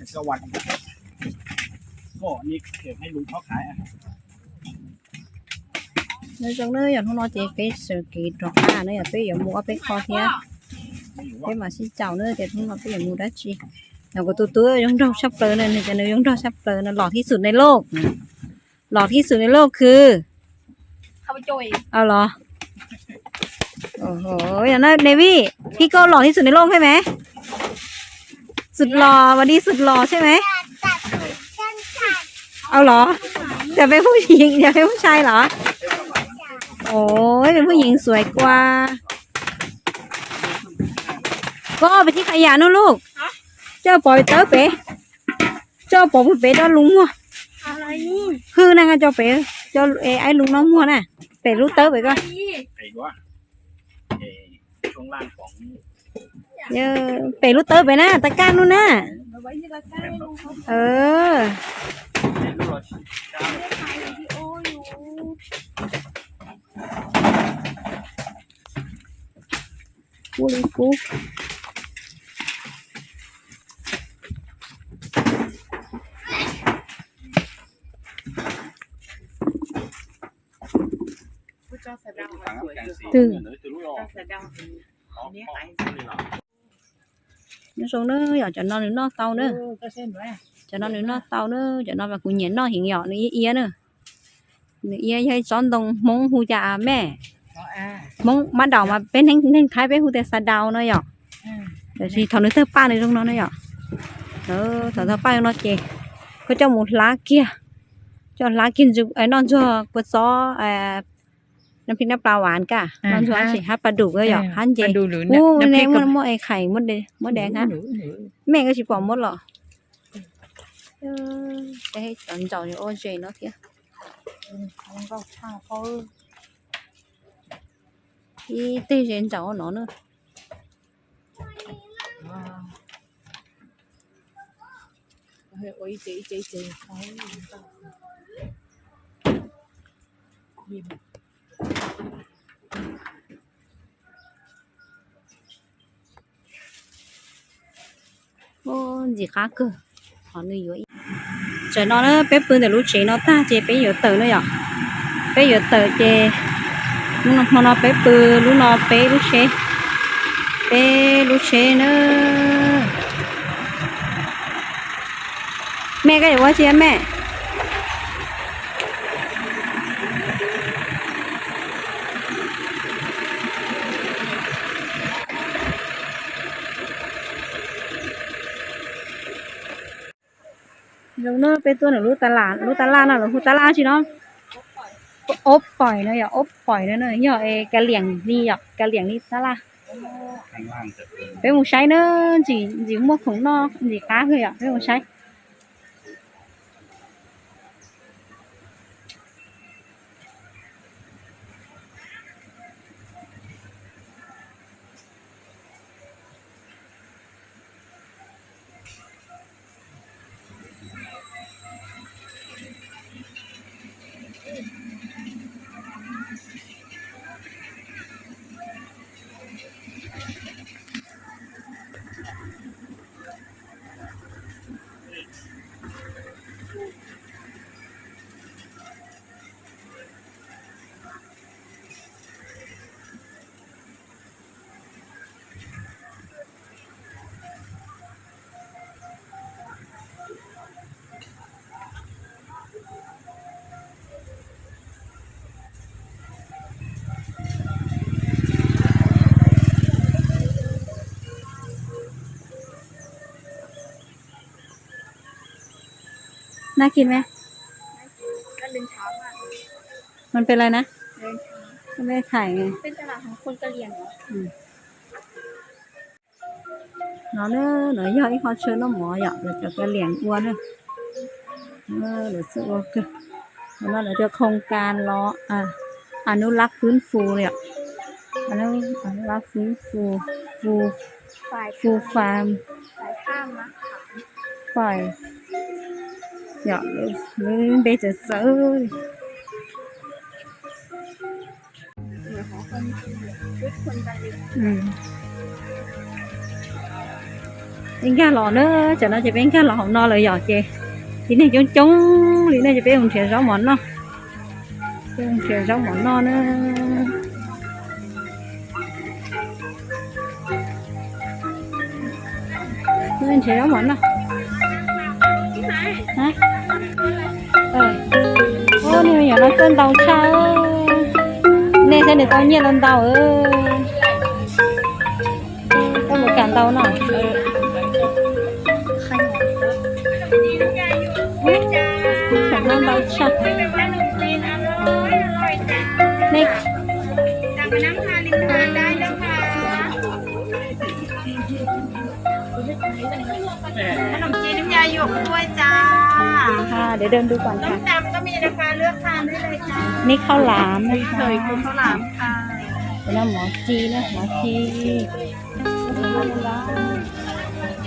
Nyob zoo na, yog hnub no ces peb sawv kev rov qab na, yog peb yuav mus ob peb qho thiab, peb mam sib caum na tias hnub no peb yuav mus dab tsi. Yog kuv tus tub zoo nraug tshaj plaws na, nws tias nws zoo nraug tshaj plaws no, lom thib xum nej lauj. Lom thib xum nej lauj khwv. Los, yog no David, thib koj lom thib xum nej lauj thiab mas. Sut los, vas dis sut los thiab mas. Los, cas peb phooj ywg, cas peb phooj ywg los. Ov, peb phooj ywg xuav kua. Koj peb thib qhov yam no lauj. Coj pov tawb pem. Coj pov pem rau lub muag. Hwj na, coj pem, coj aib lub no muag na. Pem lub tawb pem koj. Pem lub tawb pem na, tas kaj lub na. Kub li kub. Twg? Nyob zoo na, yog cov no nws noj tau na. Cov no nws noj tau na, cov no mas kuv nyiam noj heev yom, nws iab iab na. Nws iab yog ib tsob ntoo Hmoob hu cas me. Hmoob mab daum mas peb neeg Thaib peb hu tias xa daus no yom. Tiam sis thaum nws tawg paj nws zoo no na yom. Thaum tawg paj zoo no ces koj coj mus hlab kiag, coj hlab kiag noj ntxuag kua txob, nab phij nab pla vas kaj, noj ntxuag tsis hab pa dum yom, hab nce. Ub, ne muaj muaj es khais muab dev hab. Mej koj tsis pom muab los. Cov ntsaum ua zes no thiab. Ib teg zes ntsaum no na. Ntxim qab kawg. Qhov nws yuav, tam no na peb pw ntawm lub tsev no tag ces peb yuav tawm na yom. Peb yuav tawm ces hmo no peb pw lub no peb lub tsheb, peb lub tsheb na. Mej koj yuav ua tsi mej? Zoo na, peb tuaj ntawm lub tab laj, lub tab laj no lawv hu tab laj tsi no? Ob pois no yom, ob pois no na, yog kav liam li yom, kav liam li tab laj. Peb mus saib na, ntxim, ntxim muaj khoom noj ntxim qab kawg yom, peb mus saib.น่ากินไหม มันเป็นอะไรนะ ไม่ได้ถ่ายไง เป็นตลาดของคนกะเหรี่ยงเหรอ อืม No na, no yog ib qho chaw noj mov yom, lawv cov kav liam ua na. Lawv txawj ua kawg. No lawv cov khoo kas los anub lab fwb fu yom. Anub lab fwb fu, fu, fu fam, fais, yom, lub npe txawv txawv. Peb nkag los na, tsam no ces peb nkag los hauv no lawm yom, ces tib neeg coob coob li ne, ces peb mus nrhiav zaub mov noj. Peb mus nrhiav zaub mov noj na. Nrhiav zaub mov noj. Ua, niag me nyuam no txawj ntau tshaj. Nej saib nws tau nyiaj ntau ntau. Koj mus kam ntau no. Ntau ntau tshaj. Nej Neb khaub lam, neb khaub lam, neb mov ci, neb mov ci.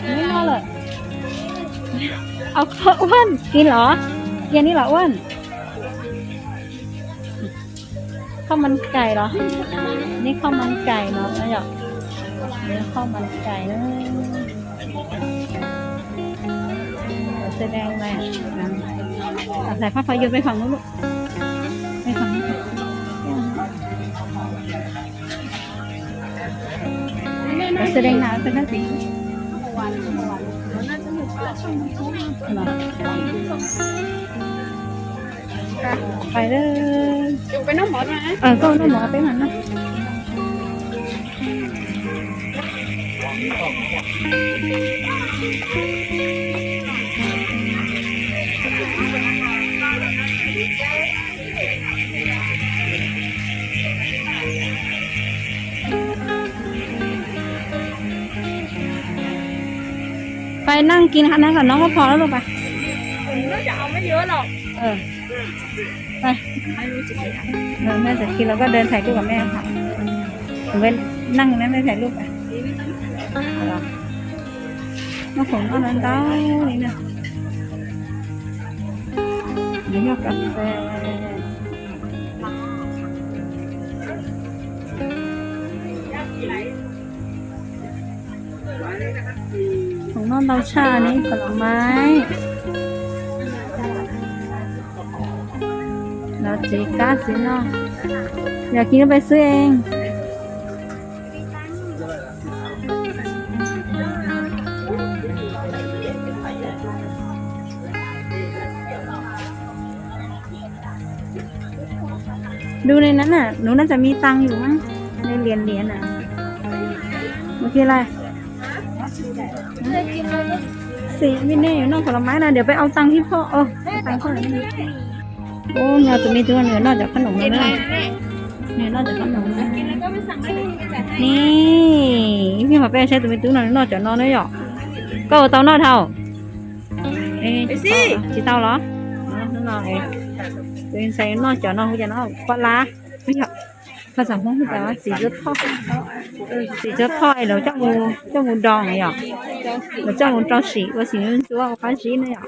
Neb noj lawm. Au koj Uaj, kis los, kis neb los Uaj. Khaub mas kais los? Neb khaub mas kais no yom? Neb khaub mas kais na. Xe đang này. Thầy Pháp phải vô văn phòng đúng không? Văn phòng. Xe đang nào, xe đang tính. Phải đó. Ờ, koj noj mov peb mam noj. Pais naj kis hauv no kom nov muab phom lawm lauj pais. Mẹ sẽ khi là có đơn thầy cứ của mẹ hả? Với năng nó mới thầy lúc à. Nó cũng có đến đó đi nè. Nó nhóc cà phê. Khoom noj ntau tshaj ne, phom los maiv. Los txiv kab txiv noj. Yog kis no peb xwb ej. Đu này nó nè, nó nó sẽ mi tăngอยู่มั้ง. Này liền liền nè. Một kia này. Xì, bên đây nó còn là máy nè, để phải ao tăng hip hop. Ơ, tăng hip hop. Ôi, nhà tụi mình tụi nó nọ chọn khăn lỏng rồi đó. Nọ chọn khăn lỏng rồi. Nè, ib pliag peb saib tụi me tub no noj cov no na yom. Koj ua tau noj dhau? Tsis tau los? Txawm noj cov no hu cas no pom lab. Phaj xam Hmoob hu cas txiv txua thoj. Txiv txua thoj es lawv coj mus, coj mus doo na yom. Lawv coj mus rau sim ua sim ntxuav ua qab zib na yom.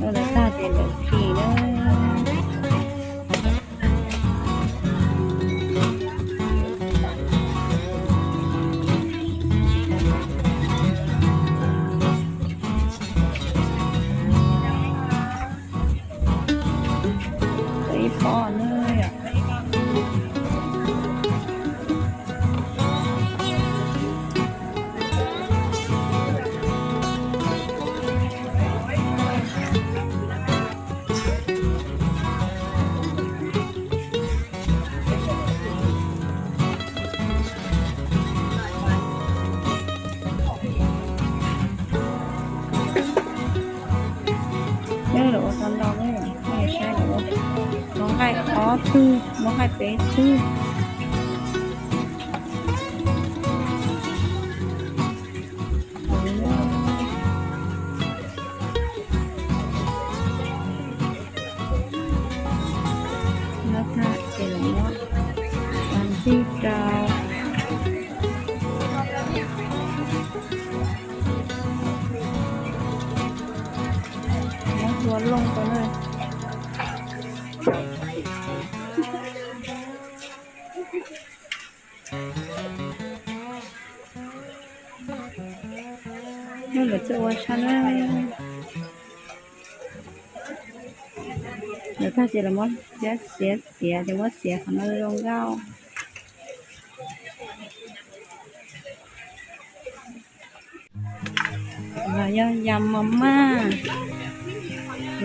Lawv tag ces lawv khi na. Ib pob na. Nyob lawv ua tau ntau ne, nej saib lawv ua. Muab nqaij ob tug, muab nqaij peb tug. Nyob tag ces lawv muab ntxig rau. Muab hlua looj rau na. Lawv txawj ua sab na. Lawv tag ces lawv muab txiav txiav txiav ces muab txiav qhov no zoo nkauj. Yog yam mos maj,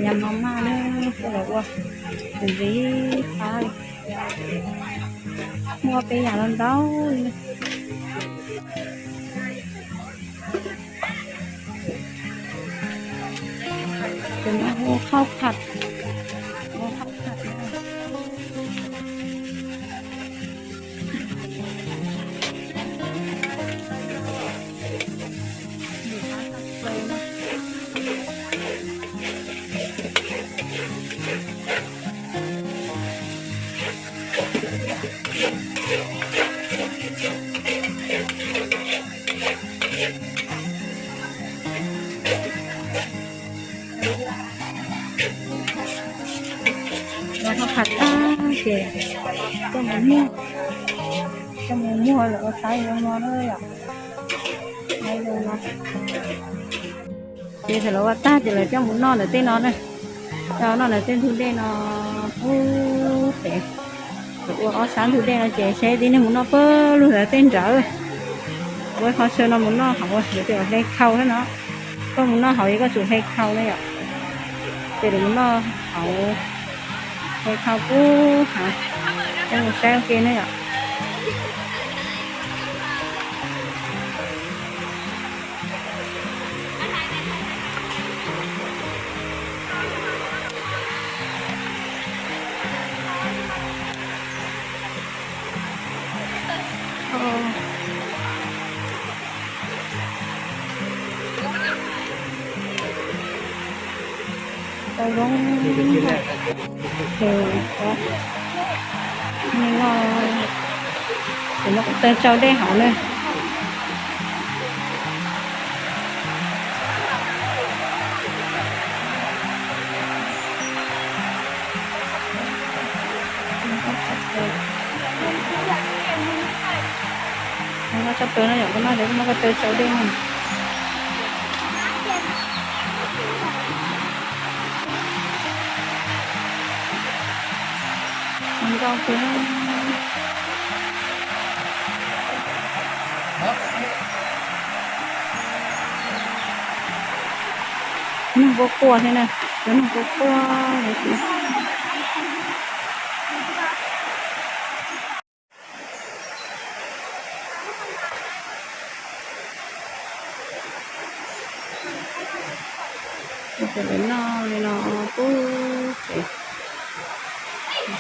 yam mos maj na, lawv ua ntxiv qab, muaj peb yam no ntau li. Tus no hu khauj khav, hu khauj khav. Los ho pham tag ces coj mus muag, coj mus muag lawm ua saib zoo no na yom. Ces thaum lawv ua tag ces lawv coj mus noj ntawm tej no na, coj noj ntawm tej ntug dej no. Ub, ces lawv ua ob sab ntug dej no ces seb tib neeg mus noj pawg lug ntawm tej nrawd. Ua qhov chaw no mus noj hauv ua lawv tej hle khau thiab no. Koj mus noj hauv es koj tsum hle khau na yom. Ces lawv mus noj hauv, hle khau pub hav, coj mus saib ua ke na yom. Tau zoo, ces noj, ces noj kom tawg tsau dej hauv na. Noj tshaj plaws no yom, koj noj ces koj muab koj tawg tsau dej na. Nkauj kawg. Neeg quaj quaj thiab na, cov neeg quaj quaj. Ces lawv noj li no pub ces,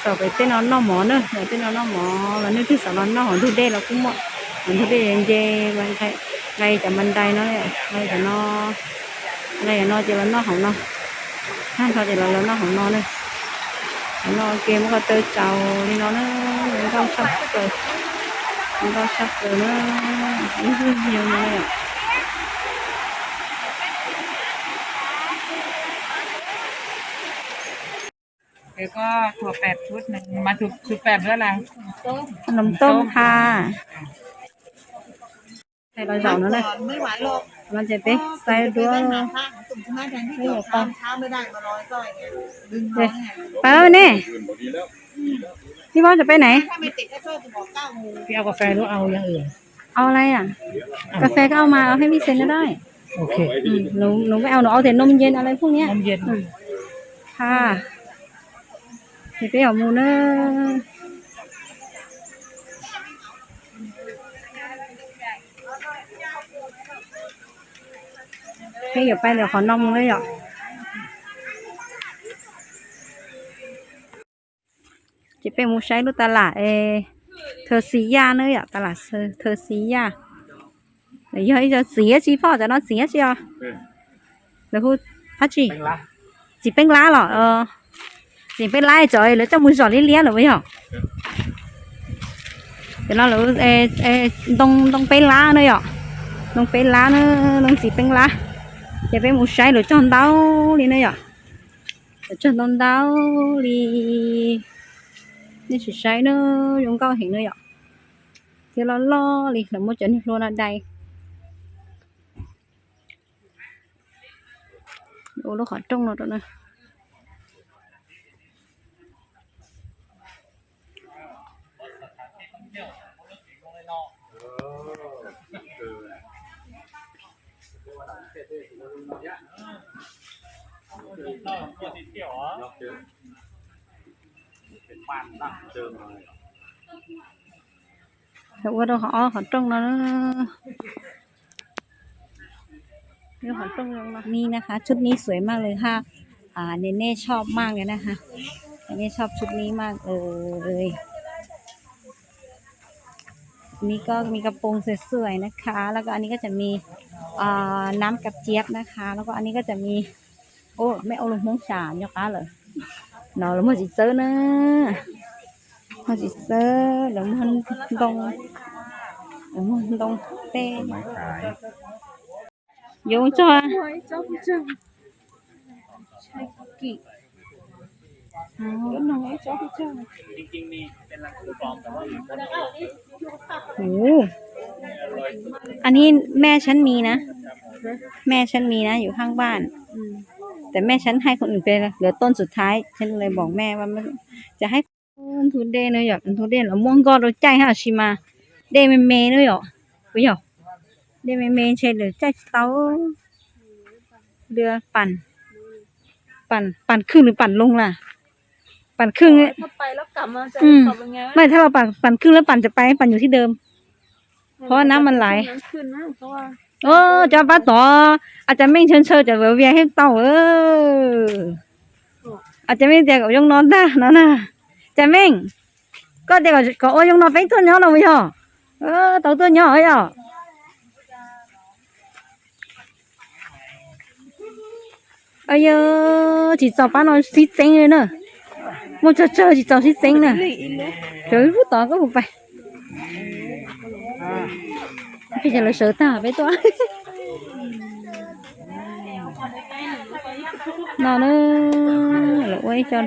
xav pem tej no noj mov na, tej no noj mov los nej twb xav los noj hauv ntug dej los kuj muaj, hauv ntug dej nce, nqa cov mas ntais no, nqa cov no, nqa cov no ces los noj hauv no. Tag nrho ces los los noj hauv no na. Hauv no ua ke muab koj tawg tsau li no na, zoo nkauj tshaj plaws, zoo nkauj tshaj plaws na, ib hnub yug no na. Nws thuam pem, mas tus pem lub là nấm tôm ha. Los zaum no na, no ces peb saib duab, peb yuav tau. Pab ne, pib mob rau peb ne. Pib au cà phê, lub au yangอื่น. Au li a? Cà phê có au mà, au hết vi sinh nữa đấy. Ok. Ừ, nụ, nụ với au, nụ au thì nông dân ở đây phúc nhé. Nông dân. Ừ. Ha. Thì peb yuav mus na. Peb yuav pais ntawm qhov no mus na yom. Ces peb mus saib lub tas lam Thơ Xi Yaj na yom, tas lam Thơ Xi Yaj. Yog ib co txiv dab tsi phoj, cov no txiv dab tsi os? Lawv hu dab tsi? Txiv peeb lab los? Txiv peeb lab cov lawv coj mus zom liab liab lawm yog? Cov no lawv ntoo, ntoo peeb lab na yom, ntoo peeb lab na, ntoo txiv peeb lab. Ces peb mus saib lawv cog ntau li na yom. Lawv cog ntau ntau li, nej sim saib na, zoo nkauj heev na yom. Thiab loj loj li, lawv muab cov niag hlua no dai. Lub qhov rooj no rau na. Ua rau qhov ob qhov rooj no. Lub qhov rooj no. Niนะคะ ชุดนี้สวยมากเลยค่ะ เนเน่ชอบมากเลยนะคะ เนเน่ชอบชุดนี้มากเลย อันนี้ก็มีกระโปรงสวยๆนะคะ แล้วก็อันนี้ก็จะมี อ่า น้ำกระเจี๊ยบนะคะ แล้วก็อันนี้ก็จะมี โอ้ แม่เอาลงห้องฉา ยกขาเลย no lawv muag txiv txawb na, muag txiv txawb, lawv muag ntoo, lawv muag ntoo tej. Yuav tso.อันนี้แม่ฉันมีนะ แม่ฉันมีนะ อยู่ข้างบ้าน แต่แม่ฉันให้คนอื่นไปเหลือต้นสุดท้าย ฉันเลยบอกแม่ว่าไม่ จะให้ Ntug dej no yom, ntug dej los muab nkoj rau caij hab, tab sis mas dej me me na yom, puas yog? Dej me me ntshe lawv caij tsis tau. Dua pam, pam khwj lawv pam loo las, pam khwj. Maj thab los pam khwj lawv pam tsis pais, pam nyuam thib dawm, qhov nab mas lais. Cov pab tod, a cas Meej ntshaw ntshaw cov vias vias thiaj tau. A cas Meej tias kom zoo no ntag no na. Cas Meej, koj tias kom ua zoo no peb tuaj nyob no puas yog? Tau tuaj nyob yom. Yog tsis txaus pab no sib txeeb li na. Muaj tsawg tsawg tsis txaus sib txeeb na. Cov lub tod koj puas pais? Peb cov lawv sawv tag peb tuaj. No na, lawv ua ib co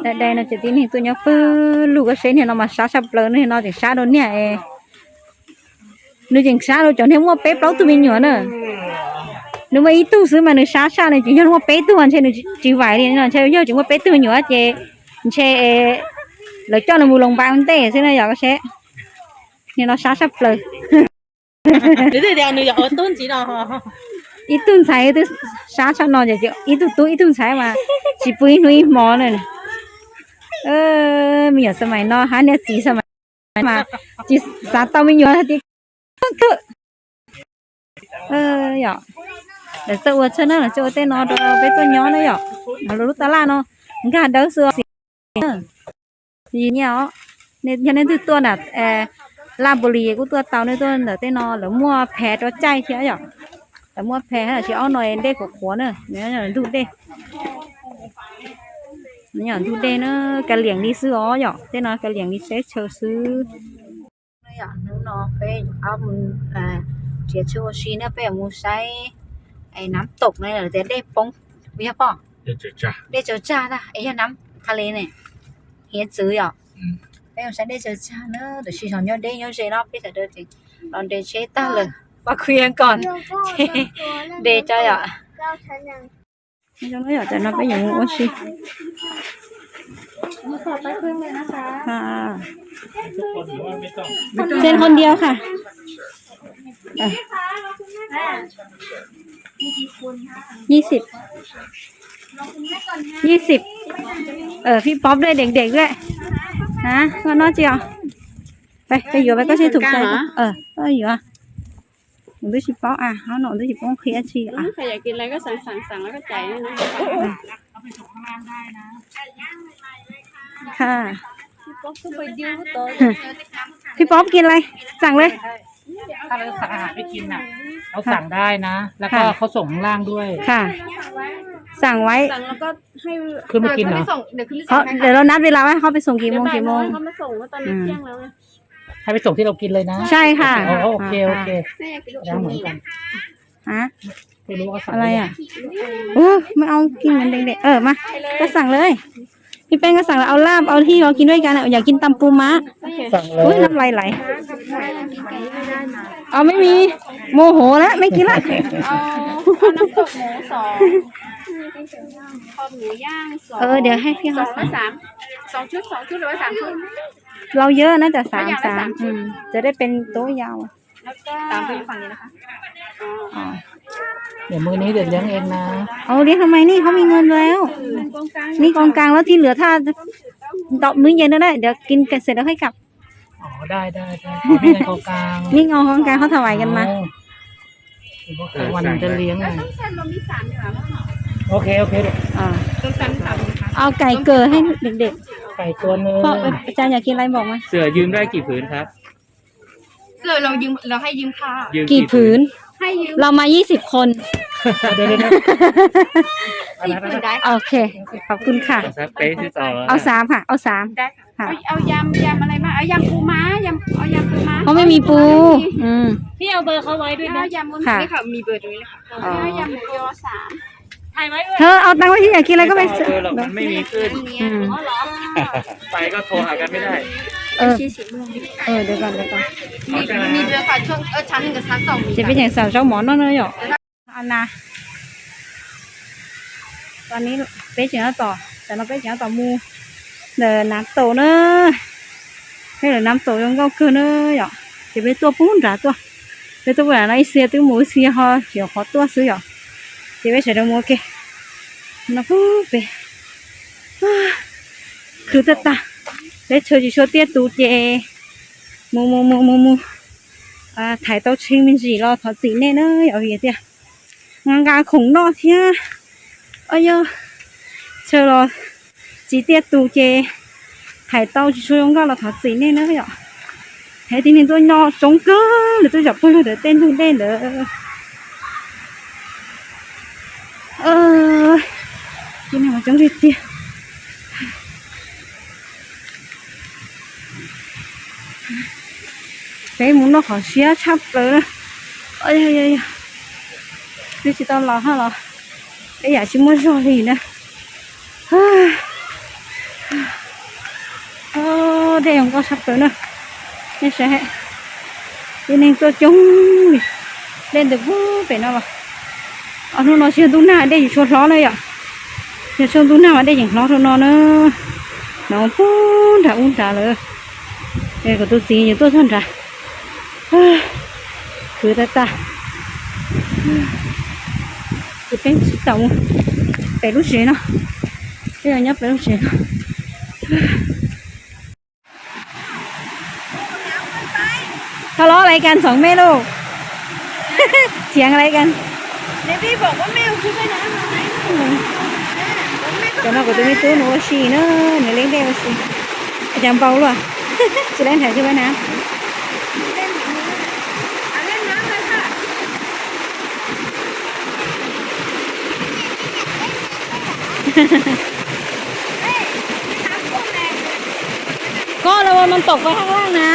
dai dai no ces tib neeg tuaj nyob pawg lug. Koj saib niag no mas sab tshaj plaws, niag no tseem sab dua niag es. Nws tseem sab dua cov niag muaj peb plaub tug me nyuam na. Nws muaj ib tug xwb mas nws sab tshaj, nws tseem yog muaj peb tug, ntshe nws tsis vais li no, ntshe yog tseem muaj peb tug me nyuam ces ntshe lawv coj nws mus loos npas ua ntej xwb na yom. Koj saib, niag no sab tshaj plaws. Ib tug ntxhais twb sab tshaj no ces ib tug tub ib tug ntxhais mas tsis pw ib hnub ib hmo na. Me nyuam xab mais no hab niag txiv xab mais mas tsis xav tau me nyuam tias kawg. Yom, lawv txawj ua tshaj na, lawv txawj ua tej no rau peb tuaj nyob na yom. Lub tab laj no nkag dawb xwb os. Yog nej twg tuaj nram Laj Npus Lis kuj tuaj tau, nej tuaj ntawm tej no lawv muaj phev rau caij thiab yom. Lawv muaj phev, tab sis ob no dej qhuav qhuav na, ntug dej. Ntug dej na, kav liam li xwb os yom, tej no kav liam li teb chaws xwb. Hnub no peb yuav mus txiav txhu ua si na, peb yuav mus saib nab tom na, lawv tias dej poob, yog pom, dej tsaws tsag na, es yog nab tha le ne, hiav txwv yom. Peb mus saib dej tsaws tsag na, tam sim no nyob deb nyob ze no, peb sawv daws los nres tsheb tag lawm, pab khuv yeeb kom nres tso yom. Tam no peb yuav mus ua si. Chen hon diav kha. Yis xib, yis xib. Phij Pob dua deg deg dua. Noj tsi os? Peb yuav peb koj sib thum, koj yuav. Kuv twb tsis paub a, hauv no twb tsis paub qhia tsi. Phij Pob kis lais, xaam le.สั่งได้นะ แล้วก็เขาส่งข้างล่างด้วย ค่ะ สั่งไว้ ขึ้นมากินเหรอ เดี๋ยวเรานัดเวลาว่าเขาไปส่งกี่โมงกี่โมง ให้ไปส่งที่เรากินเลยนะ ใช่ค่ะ โอเค โอเค ฮะ อะไรอ่ะ โอ้ ไม่เอากินเหมือนเด็กๆ เออ มา ก็สั่งเลย พี่แป้งก็สั่งแล้ว เอาลาบ เอาที่เรากินด้วยกันอะ อยากกินตำปูม้า สั่งเลย อุ้ย น้ำลายไหล เอา ไม่มี โมโหแล้ว ไม่กินละ เอา เอาน้ำตกหมูสอง คอหมูย่างสอง เออ เดี๋ยวให้พี่เขา สองละสาม สองชุด สองชุด หรือว่าสามชุด เราเยอะน่าจะสาม สาม สามชุด อืม จะได้เป็นโต๊ะยาว แล้วก็ตามไปฝั่งนี้นะคะ อ๋อ เดี๋ยวมื้อนี้เดี๋ยวเลี้ยงเองนะ เอาเลี้ยงทำไมนี่เขามีเงินแล้ว นี่กองกลางแล้วที่เหลือถ้า เดี๋ยวมื้อเย็นก็ได้ เดี๋ยวกินกันเสร็จแล้วค่อยกลับ อ๋อ ได้ได้ได้ เขาให้เงินกองกลาง นี่เอากองกลางเขาถวายกันมา เอา เดี๋ยวพ่อค้าวันหนึ่งจะเลี้ยงไง ต้องสั่งเรามีสามอย่างแล้วเหรอ โอเค โอเค อ่า ต้องสั่งสามอย่างค่ะ เอาไก่เกิดให้เด็กๆ ไก่ตัวหนึ่ง พ่อ อาจารย์อยากกินอะไรบอกมา เสื่อยืมได้กี่ผืนครับ เสื่อเรายืม เราให้ยืมค่ะ ยืมกี่ผืน กี่ผืน ให้ยืม เรามา ยี่สิบ คน เดี๋ยวเดี๋ยวเดี๋ยว กี่ผืนได้ โอเค ขอบคุณค่ะ ครับ เป๊ะที่ต่อแล้ว เอาสามค่ะ เอาสาม ได้ค่ะ ค่ะ เอา เอายำ ยำอะไรบ้าง เอายำปูม้า ยำ เอายำปูม้า เขาไม่มีปู ไม่มี อืม พี่เอาเบอร์เขาไว้ด้วยนะ เอายำวุ้นเส้น ค่ะ นี่ค่ะ มีเบอร์ตรงนี้เลยค่ะ อ๋อ เอายำหมูยอสาม ถ่ายไว้ด้วย เธอเอาตังค์ไว้ที่อยากกินอะไรก็ไป ไม่ต้องเอาเบอร์หรอก มันไม่มีขึ้น อืม อ๋อเหรอ ไปก็โทรหากันไม่ได้ เออ เออ เดี๋ยวก่อน เดี๋ยวก่อน มี มีเบอร์ค่ะ ช่วง เออ ชั้นหนึ่งกับชั้นสองมี Ces peb tseem xav zaub mov noj na yom. Ana, tam no peb tseem tab tom, tam no peb tseem tab tom mus ntawm Nam Taum na. Peb lawm Nam Taum zoo nkauj kawg na yom. Ces peb tuaj pub nrad tuaj, peb tuaj pub nrad no ib xia twb mus ib xia ho tsis qhov tuaj xwb yom. Ces peb sawv daws mus ua ke. No pub pem khwv tag tag, teb chaws tsis tshua tiaj tus ces mus mus mus mus mus thaiv tau tshee me ntsis los thov txim nej na yom, vim tias nqa nqa khoom noj thiab, o yog chaw los tsis tiaj tus ces thaiv tau tsis tshua zoo nkauj los thov txim nej na yom. Heev tiag, neeg tuaj nyob coob kawg, lawv tuaj zaum pawg lug ntawm tej ntug dej ntawd. Coob tiag tiag. Peb mus noj qhov siab tshaj plaws na. Twb tsis tau los hab los ib yam tsis muaj zog li na. Dej zoo nkauj tshaj plaws na. Nej saib, cov neeg tuaj coob li. Dej ntws pug pem no los. Hnub no tsis yog ntuj nag dej tsis tshua hlob na yom. Yog tsaus ntuj nag mas dej yeej hlob rau no na. No pug nram ub nrad lawm. Kuv tus txiv yuav tuaj txog nrad. Khwv tag tag. Ces peb tsis tau mus pem lub tsev no, peb yuav nyob pem lub tsev no. Tau los lais kas ntxoov mej lauj. Thiav lais kas. Cov no kuv tus me tub nws ua si na, nws leej dej ua si. Cas npau luaj, tsis leej hais thiab na. Kojระวังมันตกไปข้างล่างนะ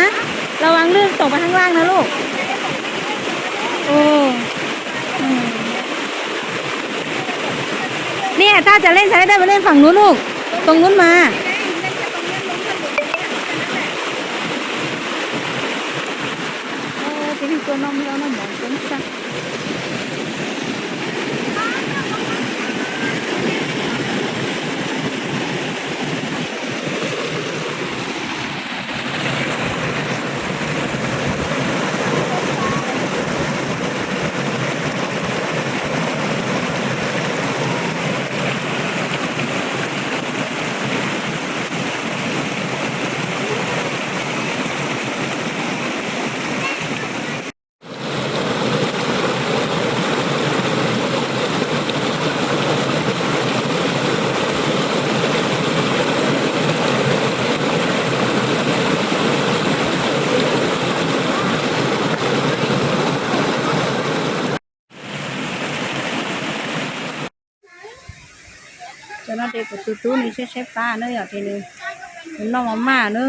ระวังลื่นตกไปข้างล่างนะลูก โอ้ อืม เนี่ย ถ้าจะเล่นสไลเดอร์ไปเล่นฝั่งนู้นลูก ตรงนู้นมา Ơ, tib neeg tuaj noj mov noj mov coob tshaj. Cov no ces kuv tus tub nws saib saib pab na yom, ces nws noj mov maj na.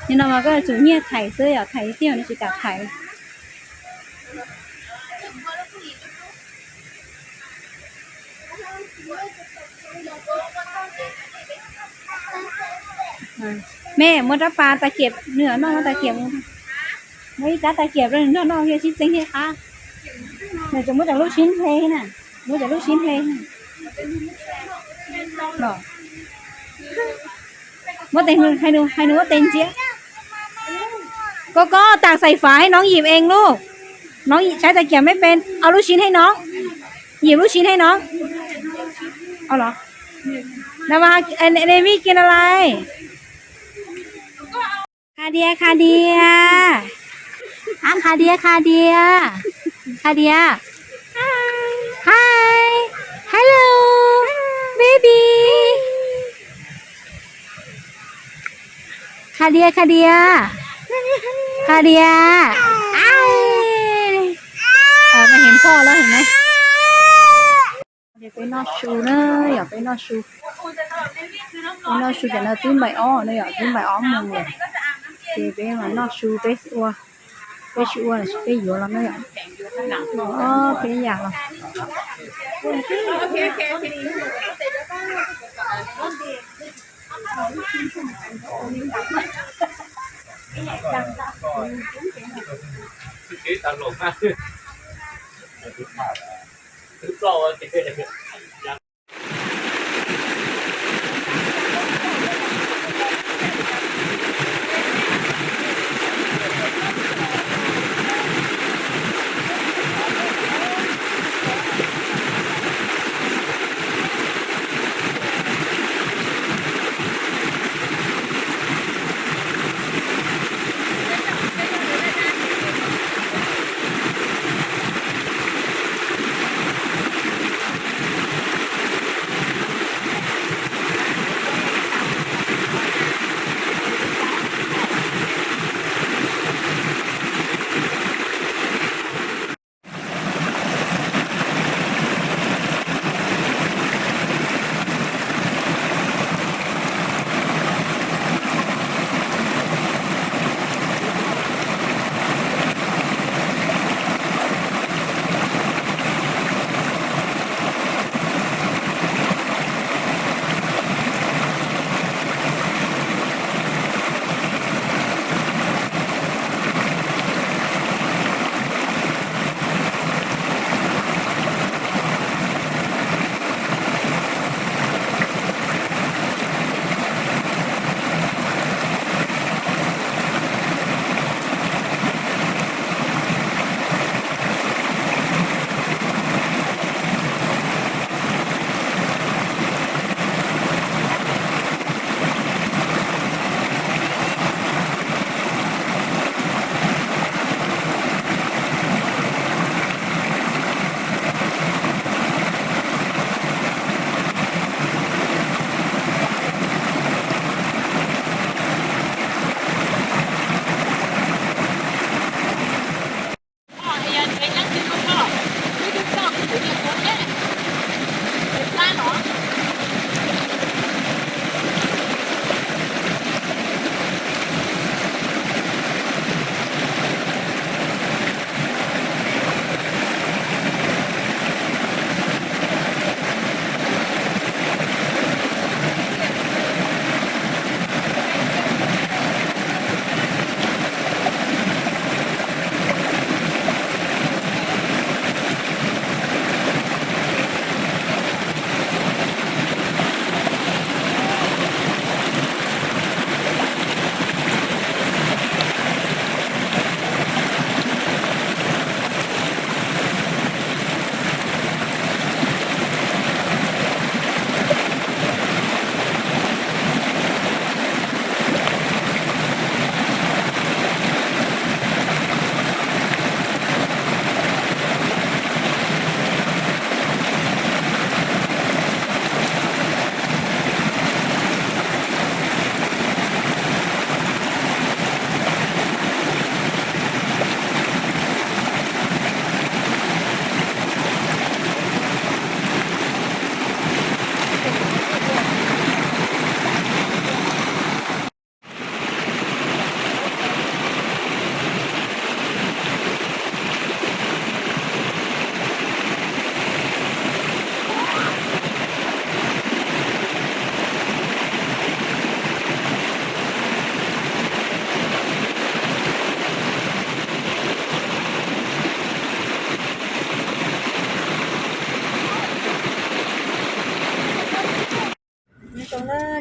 Nim no mas koj tsum nyiag thaiv xwb yom, thaiv tiag nws tsis kam thaiv. Mej, muab rab pas tas kiam, nws noj tas kiam mus. Muab ib rab tag kiam rau nws noj noj thiaj sib txeeb thiaj qab. Nws tseem muab cov lub sib hle na, muab cov lub sib hle. Muab tes, hais nws muab tes ntxiab. Koj, koj tag xais fav hais noov yim ees lub. Noov saib tag kiam mej pes, ob lub sib hais noov. Yim lub sib hais noov. Nws mas, nws mas kiag no lais. Kha Dia, Kha Dia. Ab Kha Dia, Kha Dia. Kha Dia. Hi. Hello, baby. Kha Dia, Kha Dia. Kha Dia. Ai. Peb heev poj lawm heev na. Ces peb noj su na, yog peb noj su. Peb noj su cov no twb npaim ob na, yog twb npaim ob moos lawm. Ces peb mas noj su peb ua, peb tsis ua los peb yuav los na yom. Peb yam los.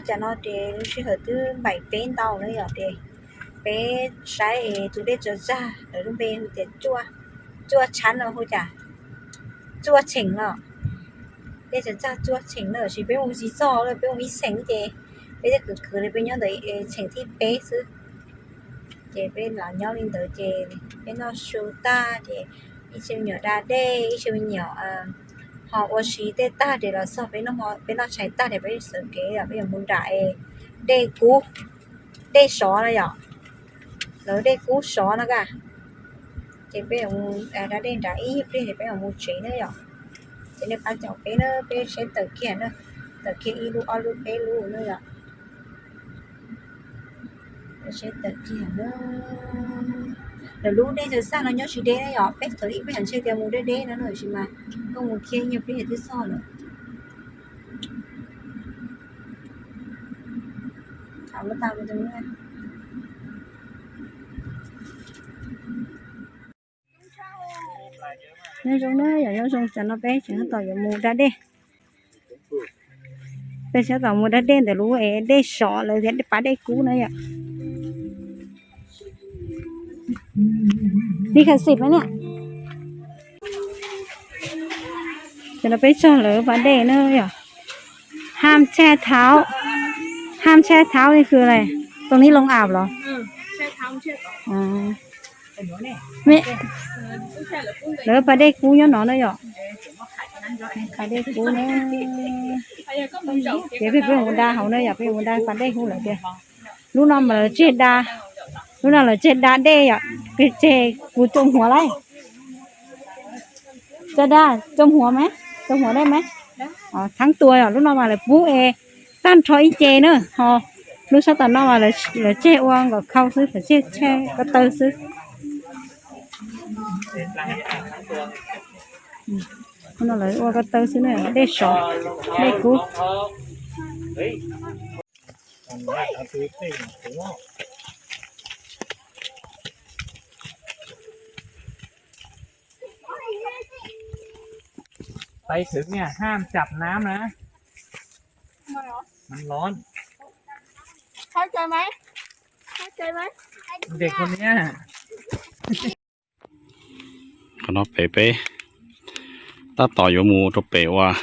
Cas no ces lub sij hawm twb npaim peb ntau na yom, ces peb saib es tus dej tsaws tsag, lawv lub npe hu tias Tsuaj Tshab no hu cas, Tsuaj Tsheem no. Dej tsaws tsag Tsuaj Tsheem na, tab sis peb mus tsis txog, peb mus ib txheem ces peb twb khwv khwv li, peb nyob ntawm txheem thib peb xwb. Ces peb los nyob li ntawd ces peb noj su tag ces ib tse me nyuam da dej, ib tse me nyuam ho ua si tej tag ces los txog peb, peb noj tshais tag ces peb sawv kev, peb yuav mus nram dej kub, dej sov no yom, lawv dej kub sov no ka. Ces peb yuav mus da dej nram ib pliag ces peb yuav mus tsev na yom. Ces nej pab caum peb na, peb saib tawm kiag na, tawm kiag ib lub ob lub peb lub na yom. Peb saib tawm kiag na. Lawv lub dej tsaws tsag no nyob tsis deb na yom, peb thaum ib pliag ntshe tias mus deb deb no na, tab sis mas koj mus kiag ib nyuag pliag twb txog lawm. Nyob zoo na yom, nyob zoo, tam no peb tseem tab tom yuav mus da dej. Peb tseem tab tom mus da dej ntawm lub es dej sov lawv tias pab dej kub na yom. Li khas xim na niam. Ces no peb txog lawv pab dej na yom. Ham tshaj thaub, ham tshaj thaub li khw lawm, tau nib loo ab los. Lawv pab dej kub nyob no na yom. Pab dej kub na. Ces peb yuav mus da hauv na yom, peb yuav mus da pab dej kub lawm tiag. Lub no mas lawv tseg da, lub no lawv tseg da dej yom, tseg kuv coo huav lauj. Tseg da, coo huav mas, coo huav dej mas. Thaab tua yom, lub no mas lawv pub es tag nrho ib ce na, ho lub sab tom no mas lawv tseg ua nkaus khau xwb, lawv tseg tseg ko taw xwb. Lub no lawv ua ko taw xwb na, dej sov, dej kub.ไปถึงเนี่ยห้ามจับน้ำนะ มันร้อน เข้าใจไหม เข้าใจไหม เด็กคนเนี้ย Qhov no pem peb tab tom yuav mus rau pem uas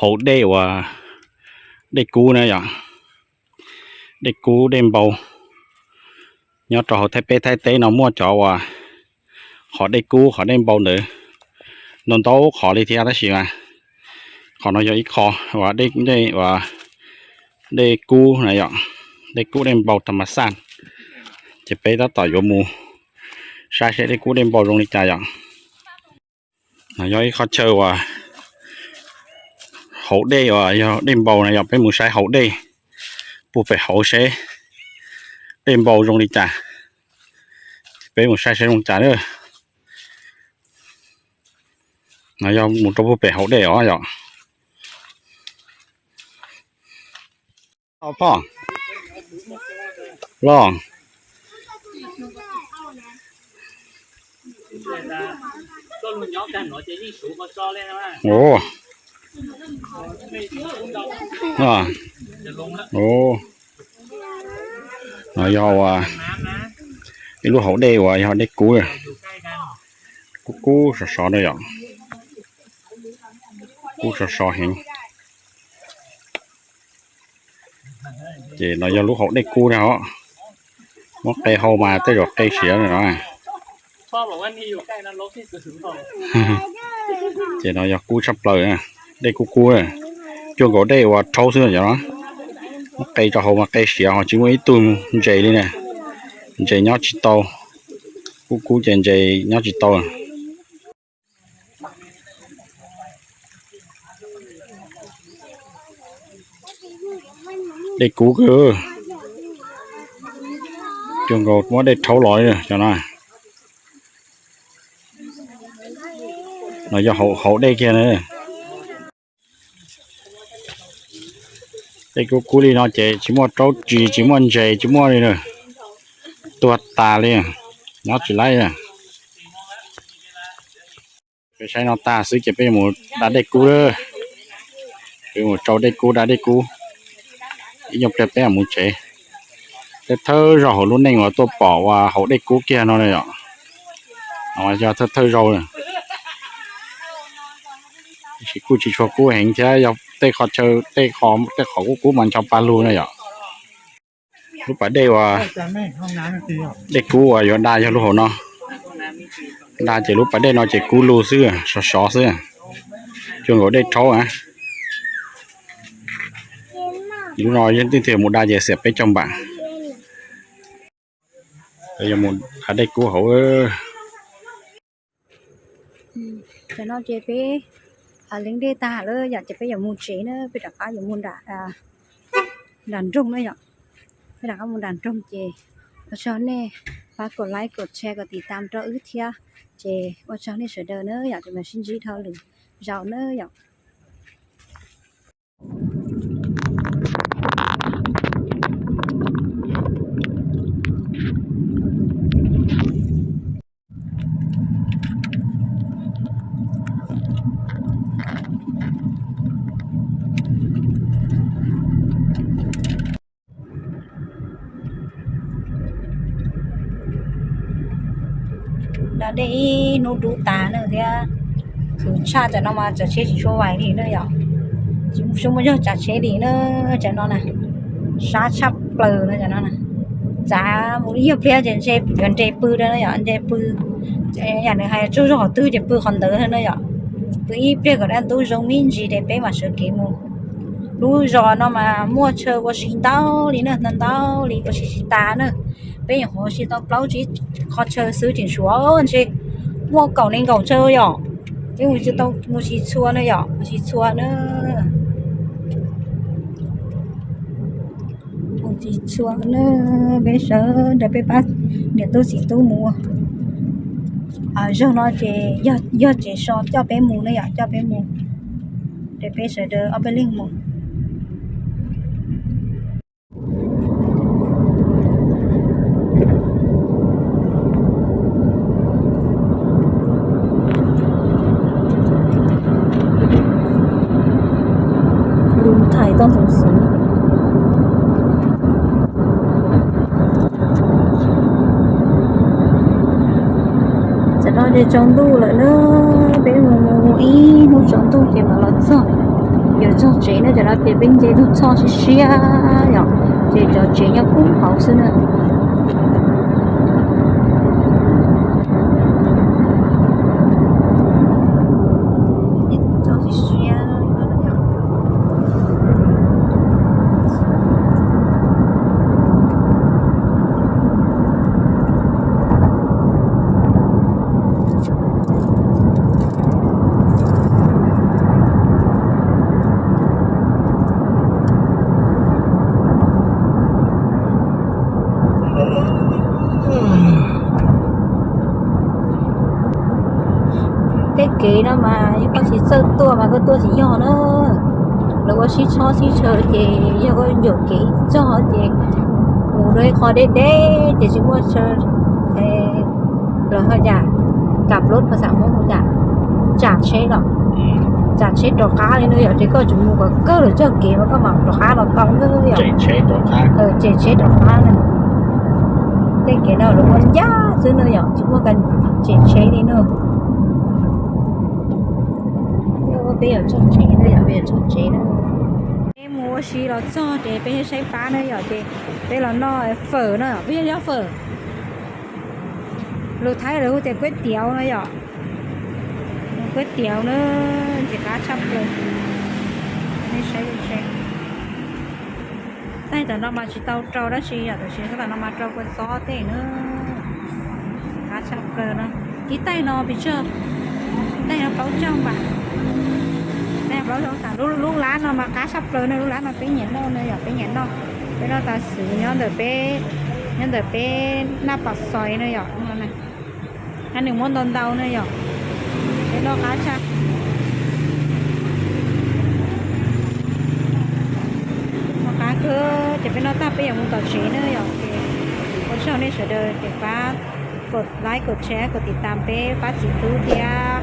hauv dej uas dej kub na yom, dej kub dej npau. Nyob rau hauv Thaib peb Thaib teb no muaj cov uas qhov dej kub qhov dej npau ntawd ntau ntau qhov li thiab, tab sis mas qhov no yog ib qho uas dej, dej uas dej kub na yom, dej kub dej npau tas mas xaj. Ces peb tab tom yuav mus saib seb dej kub dej npau zoo li cas yom. No yog ib qho chaw uas hauv dej uas yog dej npau na yom, peb mus saib hauv dej puag pem hauv seb dej npau zoo li cas. Peb mus saib seb zoo cas na. No yog mus rau puag pem hauv dej os yom. Pog los. Ua, ua, no yog ua ib lub hauv dej uas yog dej kub, kub kub sov sov na yom, kub sov sov heev. Ces no yog lub hauv dej kub na os. Muab qe hau mas tej zaum qe siav no. Ces no yog kub tshaj plaws, dej kub kub, cuag nkaus dej uas rhaub xwb no. Muab qe rau hauv mas qe siav ho tsis muaj ib tug ntses li na. Ntses nyob tsis tau, kub kub ces ntses nyob tsis tau. Dej kub kawg, cuag nkaus muab dej rhaub los li cov no. No yog hauv dej kiag na. Dej kub kub li no ces tsis muaj raub ris tsis muaj ntses tsis muaj li na. Tuag tas li, nyob tsis laib. Peb saib no tag xwb ces peb yuav mus da dej kub lawm. Peb mus tsau dej kub da dej kub. Ib nyuag pliag peb mam mus tsev. Thawj thawj zaug hauv lub neej uas tuaj pom uas hauv dej kub kiag no na yom. Yog thawj thawj zaug, tab sis kuj tsis tshua kub heev thiab, yog tej qho chaw, tej qho, tej qhov kub kub mas ncho pa lug na yom. Lub pas dej uas, dej kub uas yuav da yog lub hauv no. Da ces lub pas dej no ces kub lug xwb, sov sov xwb, cuag nkaus dej rhaub na. Lub no yeej twb tias mus da ces xiam peb caug npam. Yog mus da dej kub hauv. Tam no ces peb lees dej tag lawm yom, ces peb yuav mus tsev na, peb rov qab yuav mus nram nroog na yom. Peb rov qab mus nram nroog ces ua tsaug nej pab kom like, kom share, kom tiv tam rau wb thiab. Ces ua tsaug nej sawv daws na yom, ces mam sib ntsib dhau lwm zaus na yom. Da dej ib hnub dub tas na thiab, khwv tshaj. Tam no mas tsav tsheb tsis tshua vais li na yom, tsis muaj zog tsav tsheb li na. Tam no na, sab tshaj plaws na tam no na. Txav mus ib nyuag pliag ces ntshe yuav nres pw na yom, nres pw. Yam nws hais tsaug zog qhov twg ces pw qhov ntawd na yom. Pw ib pliag kom dab ntub zoo me ntsis ces peb mam sawv kev mus. Lub zos no mas muaj chaw ua si ntau li na, ntau ntau li, ua si tsis tas na. Peb nyuam qhuav ua si tau plaub tsib qho chaw xwb, tseem tshuav ntshe muaj kaum nees nkaum chaw yom. Peb mus tsis tau, mus tsis txhua na yom, mus tsis txhua na. Mus tsis txhua na, peb sawv daws peb pab niam tub txiv tub mus. Zaug no ces yog tsev so coj peb mus na yom, coj peb mus, ces peb sawv daws ob peb leeg mus. Lub thaiv toj ntxoov xwb. Tam no ces tsaus ntuj lawm na, peb mus mus ib hnub tsaus ntuj ces mam los txog. Yuav txog tsev na, tam no ces peb nce tus txhoj siab siab yom, ces cov tsev nyob puag hauv xwb na. Tej kev no mas yog koj tsis txawj tuaj mas koj tuaj tsis yog na. Lawv ua sib txhob sib txhawv ces yog koj ncum kev ib txog ces mus rau ib qho deb deb ces tsis muaj chaw, lawv ho yam kam plaub phas xam Hmoob hu yam tsam tsheb los, tsam tsheb rov qab li no yom, ces koj tsuas mus kom kawg lawv txoj kev mas koj mam rov qab los tau na yom. Tsem tsheb rov qab na. Tej kev no lawv ua ncaj xwb na yom, tsis muaj kas tsem tsheb li na. Peb yuav txog tsev na, peb yuav txog tsev na. Peb mus ua si los txog ces peb saib pab na yom, ces peb los noj fawm na, peb yog fawm. Lus Thaib lawv hu tias kuab tiav no yom. Kuab tiav na, ntxim qab tshaj plaws. Nej saib, saib. Taig tam no mas tsis tau rau dab tsi yom, tam sim no tam no mas rau kua txob tej na. Qab tshaj plaws no. Ib taig no pes tsawg? Taig no plaub caug npam. Taig plaub caug npam. Lub lab no mas qab tshaj plaws na, lub lab no peb nyiam noj na yom, peb nyiam noj. Peb noj tas xwb nyob ntawm peb, nyob ntawm peb Naj Pas Xois na yom. Nws muab ntau ntau na yom. Peb noj qab tshaj. Noj qab kawg ces peb noj tag peb yuav mus tom tsev na yom. Ua tsaug nej sawv daws ces pab kom like, kom share, kom tiv tam peb pab txiv tub thiab,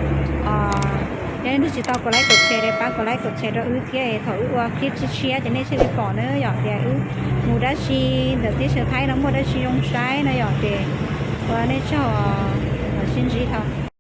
thiab Nej tsis tau kov like kov share, pab kov like kov share rau wb thiab, thaum wb ua clip tshiab tshiab ces nej thiaj li pom na yom, tias wb mus dab tsi ntawm teb chaws Thaib no muaj dab tsi zoo saib no yom, ces ua nej tsaug, sib ntsib tau.